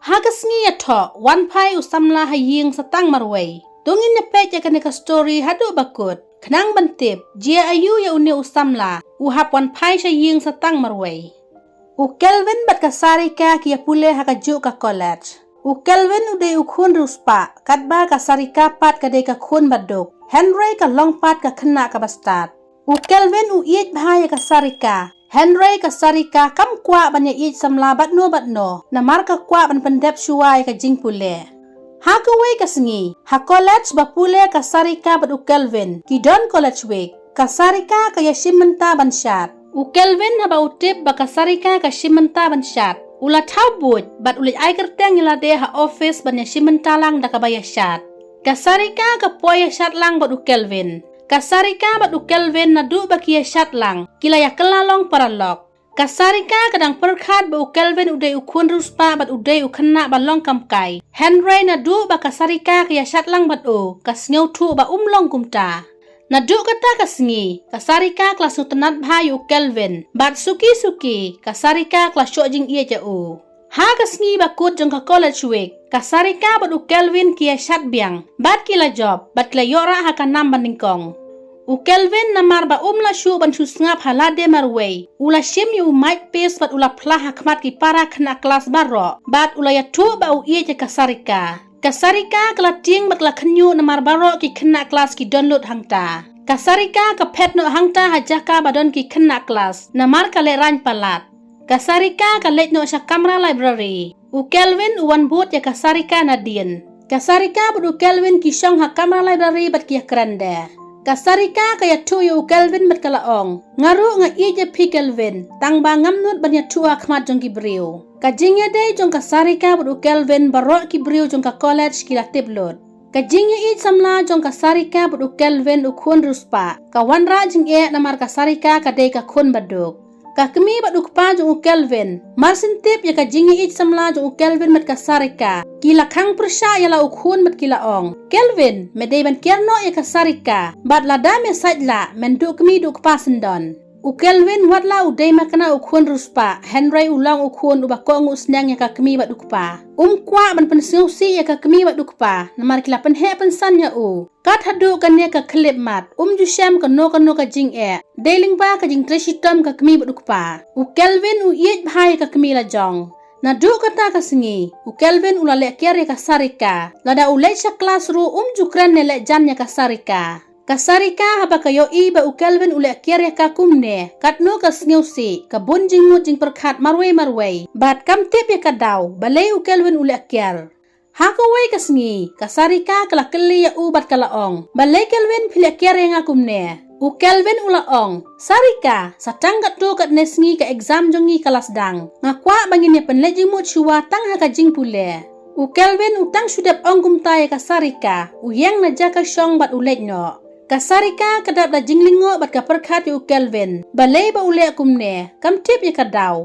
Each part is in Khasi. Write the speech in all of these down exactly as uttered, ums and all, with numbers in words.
Ha ka sngi ïathoh, wan phai u samla ha ïing sa tang marwei. To ngin ïa peit ïa kane ka story haduh ba kut. Khnang ban tip, jia aïu ïa une u samla, u hap wan phai sha ïing sa tang marwei. U Kelvin bad ka Sarika ki ïa pule ha kajuh ka college. U Kelvin u dei u khun riewspah, katba ka Sarika pat ka dei ka khun baduk. Hynrei ka long pat ka khynnah kaba stad. U Kelvin u ïeit bha ïa ka Sarika. Hynrei ka Sarika kam kwah ban ïa ïeit samla bad no bad no. Namar ka kwah ban pyndep shuwa ïa ka jingpule. Ha kawei ka sngi, ha college ba pule ka Sarika bad u Kelvin, ki don college week. Ka Sarika ka ïa shim bynta ban shad. U Kelvin haba u tip ba ka Sarika ka shim bynta ban shad, u la thaw buit, bad u leit ai kyrteng ïa lade ha office ban ïa shim bynta lang da kaba ïa shad. Ka Sarika ka poi ïa shad lang bad u Kelvin. Ka Sarika bad u Kelvin naduh ba ki ïa shad lang, ki la ïa kylla long paralok. Ka Sarika ka dang pyrkhat ba u Kelvin u dei u khun riewspah bad u dei u khynnah ba long kam kai. Hynrei naduh ba ka Sarika ka ïa shad lang bad u, ka sngewthuh ba um long kumta. Naduh kata ka sngi, ka Sarika ka la sngewtynnad bha ïa u Kelvin, bad suki suki, ka Sarika ka la shoh jingïeit ïa u. Ha ka sngi ba kut jong ka college week, ka Sarika bad u Kelvin ki ïa shad biang, bad ki la jop, bad ki la ïoh rah ha ka nam ba nyngkong. U Kelvin namar ba um la shu ban shu sngap ha lade marwei, u la shim ïa u mic piece bad u la phla ha khmat ki para khynnah klas baroh, bad u la ïathuh ba u ïeit ïa ka Sarika. Ka Sarika ka la tieng bad ka la khynñiuh namar baroh ki khynnah klas ki don lut hangta. Ka Sarika ka phet noh hangta ha jaka ba don ki khynnah klas, namar ka lehraiñ palat. Ka Sarika ka leit noh sha kamra library. U Kelvin u wan bud ïa ka Sarika nadien. Ka Sarika bad u Kelvin ki shong ha kamra library bad ki ïa kren de. Ka Sarika ka ïathuh ïa u Kelvin bad ka la ong, "Nga ruh nga ïeit ïa phi Kelvin, tang ba ngam nud ban ïathuh ha khmat jong ki briew." Ka jingïadei jong ka Sarika bad u Kelvin baroh ki briew jong ka college ki la tip lut. Ka jingïeit samla jong ka Sarika bad u Kelvin u khun riewspah, ka wanrah jingeh namar ka Sarika ka dei ka khun baduk. Ka kmie bad u kpa jong u Kelvin, mar syn tip ïa ka jingïeit samla jong u Kelvin bad ka Sarika, ki la khang pyrshah ïa la u khun bad ki la ong, "Kelvin, me dei ban kiar noh ïa ka Sarika, bad lada me sait lah, men duh kmie duh kpa syndon." U Kelvin wat la u dei ma kane u khun riewspah, hynrei u long u khun uba kohnguh sneng ïa ka kmie bad u kpa. Um kwah ban pynsngewsih ïa ka kmie bad u kpa, namar ki la pynheh pynsan ïa u. Kat haduh kane ka khyllipmat, um ju shem kano kano ka jingeh. Dei lyngba ka jingtrei shitom ka kmie bad u kpa. U Kelvin u ïeit bha ïa ka kmie la jong. Naduh kata ka sngi, u Kelvin u la leh kiar ïa ka Sarika. Lada u leit sha klas ruh um ju kren ne leh jan ïa ka Sarika. Ka Sarika haba ka ïohi ba u Kelvin u leh kiar ïa ka kumne, katno ka sngewsih, ka bun jingmut jingpyrkhat marwei marwei. Bad kam tip ïa ka daw, balei u Kelvin u leh kiar. Ha kawei ka sngi, ka Sarika ka la kylli ïa u bad ka la ong, "Balei Kelvin phi leh kiar ïa nga kumne?" U Kelvin u la ong, "Sarika, sa tang katto katne sngi ka exam jong ngi ka la sdang. Nga kwah ba ngin ïa pynleit jingmut shuwa tang ha ka jingpule." U Kelvin u tang shu dep ong kumta ïa ka Sarika, u ïeng na jaka shong bad u leit noh. Ka Sarika ka dap da jinglyngngoh bad ka pyrkhat ïa u Kelvin, balei ba u leh kumne, kam tip ïa ka daw.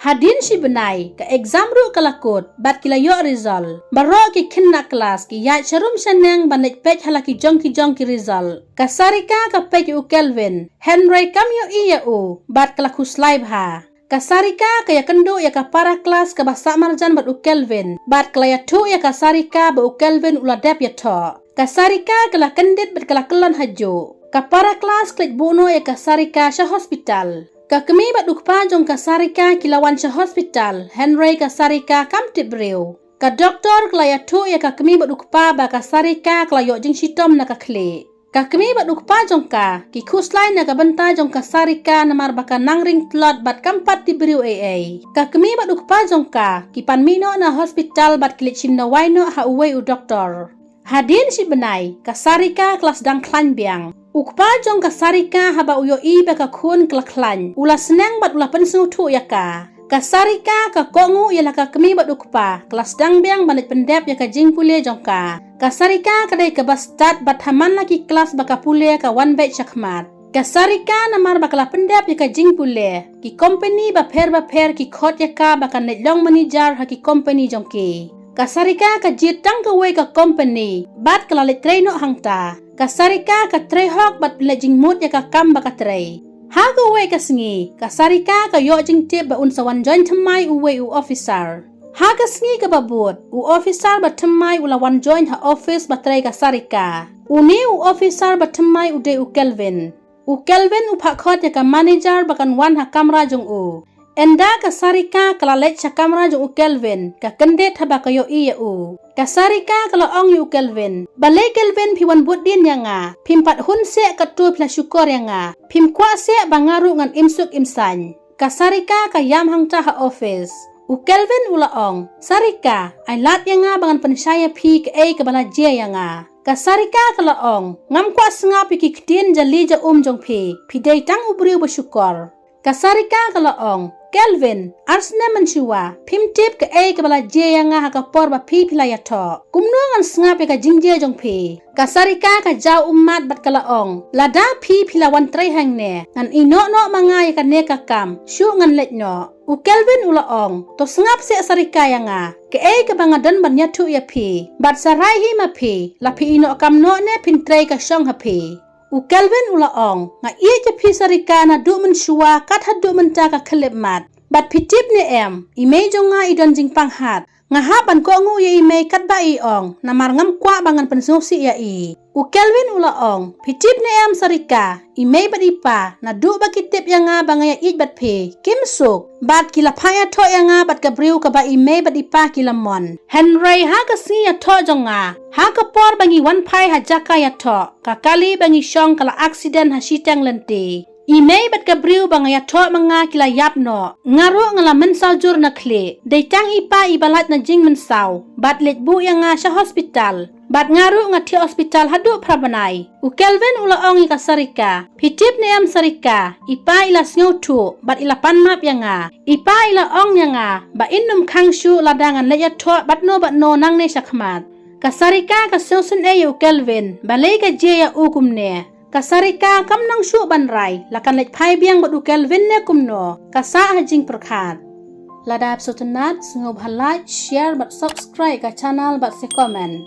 Hadien shi bnai, ka exam ruh ka la kut, bad ki la ïoh result. Baroh ki khynnah klas ki ïaid sharum shaneng ban leit peit ha la ki jong ki jong ki result. Ka Sarika ka peit ïa u Kelvin, hynrei kam ïohi ïa u, bad ka la khuslai bha. Ka Sarika ka ïakynduh ïa ka para klas kaba sah marjan bad u Kelvin, bad ka la ïathuh ïa ka Sarika ba u Kelvin u la dep ïathoh. Ka Sarika ka la kyndit bad ka la kyllon hajuh. Ka para klas ka leit buh noh ïa ka Sarika sha hospital. Ka kmie bad u kpa jong ka Sarika ki la wan sha hospital, hynrei ka Sarika kam tip briew. Ka doktor ka la ïathuh ïa ka kmie bad u kpa ba ka Sarika ka la ïoh jingshitom na ka khlieh. Ka kmie bad u kpa jong ka ki khuslai na ka bynta jong ka Sarika namar ba ka nang ring tlot bad kam pat tip briew ei ei. Ka kmie bad u kpa jong ka ki pan mih noh na hospital bad ki leit shim dawai noh ha uwei u doktor. Hadien shi bnai, ka Sarika ka la sdang khlaiñ biang. U kpa jong ka Sarika haba u ïohi ba ka khun ka la khlaiñ, u la sneng bad u la pynsngewthuh ïa ka. Ka Sarika ka kohnguh ïa la ka kmie bad u kpa, ka la sdang biang ban leit pyndep ïa ka jingpule jong ka. Ka Sarika ka dei kaba stad bad ha man la ki klas ba ka pule ka wan beit shakhmat. Ka Sarika namar ba ka la pyndep ïa ka jingpule, ki kompani bapher bapher ki khot ïa ka ba kan leit long manager ha ki kompani jong ki. Ka Sarika ka jied tang kawei ka kompani, bad ka la leit trei noh hangta. Ka Sarika ka trei hok bad pynleit jingmut ïa ka kam ba ka trei. Ha kawei ka sngi, ka Sarika ka ïoh jingtip ba un sa wan join thymmai uwei u officer. Ha ka sngi kaba bud, u officer ba thymmai u la wan join ha office ba trei ka Sarika. Une u officer ba thymmai u dei u Kelvin. U Kelvin u phah khot ïa ka manager ba kan wan ha kamra jong u. Ynda ka Sarika ka la leit sha kamra jong u Kelvin, ka kyndit haba ka ïohi ïa u. Ka Sarika ka la ong ïa u Kelvin, "Balei Kelvin phi wan bud dien ïa nga? Phim pat hun seh katto phi la shukor ïa nga. Phim kwah seh ba nga ruh ngan im suk im saiñ." Ka Sarika ka ïam hangta ha office. U Kelvin u la ong, "Sarika, ai lad ïa nga ba ngan pynshai ïa phi kaei kaba la jia ïa nga." Ka Sarika ka la ong, "Ngam kwah sngap ïa ki ktien jali ja um jong phi. Phi dei tang u briew ba shukor." Ka Sarika ka la ong, "Kelvin, ar snem mynshuwa, phim tip kaei kaba la jia ïa nga ha ka por ba phi phi la ïathoh. Kumno ngan sngap ïa ka jingjia jong phi?" Ka Sarika ka jaw ummat bad ka la ong, "Lada phi phi la wan trei hangne, ngan ïeh noh noh ma nga ïa kane ka kam, shuh ngan leit noh." U Kelvin u la ong, "To sngap seh Sarika ïa nga, kaei kaba nga don ban ïathuh ïa phi. Bad sharai hi ma phi, la phi ïeh noh kam noh ne phin trei ka shong ha phi." U Kelvin u la ong, "Nga ïeit ïa phi Sarika naduh mynshuwa kat haduh mynta ka khyllipmat. Bad phi tip ne em, i mei jong nga i don jingpang hat. Nga hap ban kohnguh ïa i mei katba i ong, namar ngam kwah ba ngan pynsngewsih ïa i." U Kelvin u la ong, "Phi tip ne em Sarika, i mei bad i pa, naduh ba ki tip ïa nga ba nga ïaieit bad phi, kim suk. Bad ki la phah ïathoh ïa nga bad ka briew kaba i mei bad i pa ki la mon. Hynrei ha ka sngi ïathoh jong nga, ha ka por ba ngi wan phai ha jaka ïathoh, ka kali ba ngi shong ka la accident ha shiteng lynti. I mei bad ka briew ba nga ïathoh ma nga ki la ïap noh. Nga ruh nga la mynsaw jur na khlieh. Dei tang i pa i ba lait na jingmynsaw. Bad leit buh ïa nga sha hospital. Bad nga ruh nga thiah hospital haduh phra bnai." U Kelvin u la ong ïa ka Sarika, "Phi tip ne em Sarika, i pa i la sngewthuh, bad i la pan map ïa nga. I pa i la ong ïa nga, ba in ym khang shuh lada ngan leit ïathoh bad no bad no nangne shakhmat." Ka Sarika ka sngewsynei ïa u Kelvin, balei ka jia ïa u kumne. Ka Sarika kam nang shuh ban rai, la kan leit phai biang bad u Kelvin ne kumno, ka sah ha jingpyrkhat. Lada phi sngewtynnat, sngewbha like, share bad subscribe ka channel bad sa comment.